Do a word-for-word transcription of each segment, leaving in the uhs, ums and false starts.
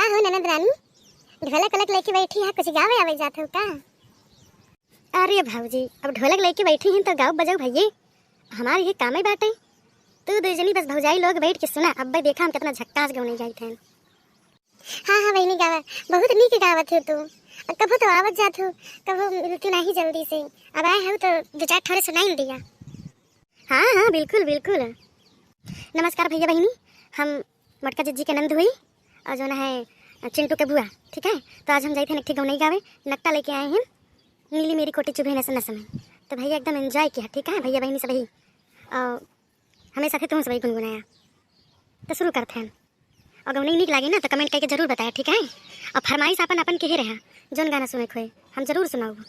हो ननद रानी, ढोलक वोलक लेके बैठी है, कुछ गावे आवे जात हो का? अरे भौजी, अब ढोलक लेके बैठी हैं तो गाओ बजाओ भइये, हमार ये कामे बाटे। तू दू जनी बस भौजाई लोग बैठ के सुना, अब्बे देखा हम कितना झक्कास गौने जाइत हैं। हाँ, हाँ बहिनी गावा, बहुत नीक गावत हो तू। कभो तो आवत जात हो, कभो मिलती नहीं जल्दी से, अब आए हो तो दो चार ठोरे सुनाई दिया। हाँ, हाँ, बिल्कुल, बिल्कुल। नमस्कार भइया बहिनी, हम मोटका जिज्जी के नंद हुई और जौन है चिंटू के बुआ, ठीक है। तो आज हम जाइत हैं एक ठे गौनई गावे, नकटा लेके आए हैं, नीली मेरी कोटी चुभे नस नस में। तो भइया एकदम enjoy किया, ठीक है भइया बहिनी सभी, और हमें साथे तुम सभी गुनगुनाया। तो शुरू करते हैं। और गौनई नीक लागे ना तो comment करके जरूर बताया, ठीक है। और फरमाइश आपन आपन केहे रहा, जौन गाना सुने खोए हम जरूर सुनाऊब।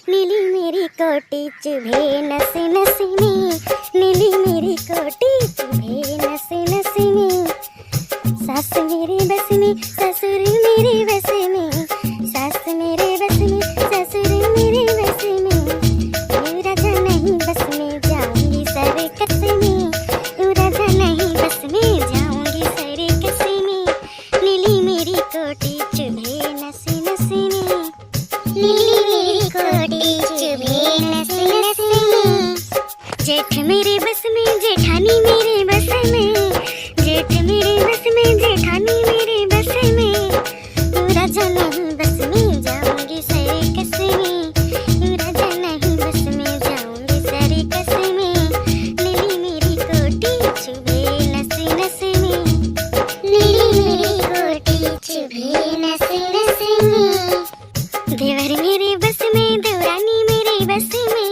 नीली मेरी कोटी चुभे नस नस में, नीली मेरी कोटी चुभे नस नस में। सास मेरे बस में, ससुर मेरे बस में, सास मेरे बस में, ससुर मेरे बस में। यू राजा नहीं बस में, जाऊंगी सर्कस में। यू राजा नहीं बस में, जाऊंगी सर्कस में। नीली मेरी कोटी चुभे नस नस में। नीली मेरी कोटी चुभे नस नस में। जेठ मेरे बस में, जेठानी मेरे बस में, जेठ मेरे बस में, जेठानी मेरे बस में। यू राजा नहीं बस में, जाऊंगी सर्कस में। यू राजा नहीं बस में, जाऊंगी सर्कस में। नीली मेरी कोटी चुभे नस नस में। नीली मेरी कोटी चुभे नस नस में। देवर मेरे बस में, देवरानी मेरे बस में।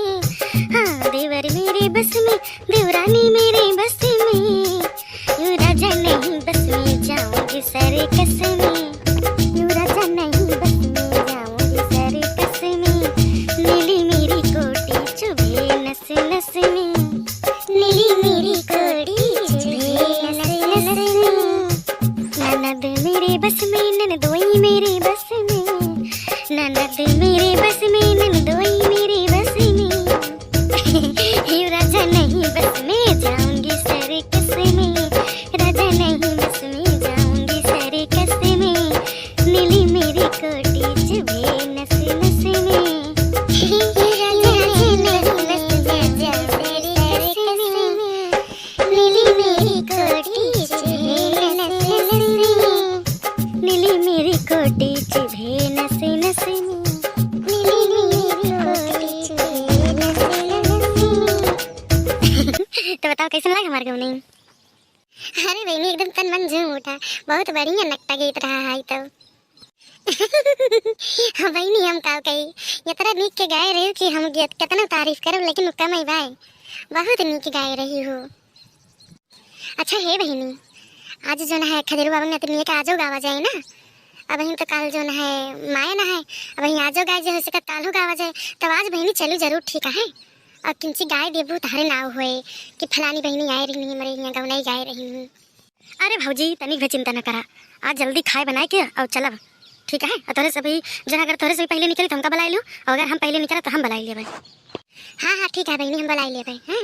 हाँ, देवर मेरे बस में, देवरानी मेरे बस में। यू राजा नहीं बस में, जाऊंगी सर्कस में। यू राजा नहीं बस में, जाऊंगी सर्कस में। नीली मेरी कोटी चुभे नस नस में। नीली मेरी कोटी चुभे नस नस में। ननद मेरे बस में, ननदोई मेरे बस में। ननद मेरे बस में, ननदोई मेरे बस में। यू राजा नहीं बस में, जाऊंगी सर्कस में। राजा नहीं बस में, जाऊंगी सर्कस में। नीली मेरी कोटी चुभे नस नस में। यू राजा नहीं बस में, जाऊंगी सर्कस में। नीली मेरी कोटी चुभे नस नस में। नीली मेरी कोटी चुभे नस नस में। नीली मेरी कोटी चुभे नस नस में। तो बताओ कैसन लाग हमार गौनई? अरे बहिनी एकदम तन मन झूम उठा, बहुत बढ़िया नकटा गीत रहा है तो। हाँ बहिनी, हम का कही, इतना नीक के गाए रहे कि हम गीत कितना तारीफ करब लेकिन वो कम ही बाय, बहुत नीक गाए रही हो। अच्छा हे बहिनी, आज जौन है खदेरू बाबा नतनिया के आजो गावा जाए ना। अबहिन तो काल जौन है माया ना है, अबहिन आजो गाए जे हो सके काल्हो गावा जाए। तब आज बहिनी चलू जरूर, ठीक है। और किंची गाए देबू तहरे नाव होए कि फलानी बहिनी आए रही हमरे यहाँ गौनई गाए रही। अरे भौजी तनिक भी चिंता न करा, आज जल्दी खाए बनाए के और चलब, ठीक है। और तोहरे से भी जौन अगर तोहरे से भी पहले निकली तो हमका बुलाई लियो, और अगर हम पहले निकला तो हम बुलाई लेबै। हाँ हाँ ठीक है बहिनी, हम बुलाई लेबै। हाँ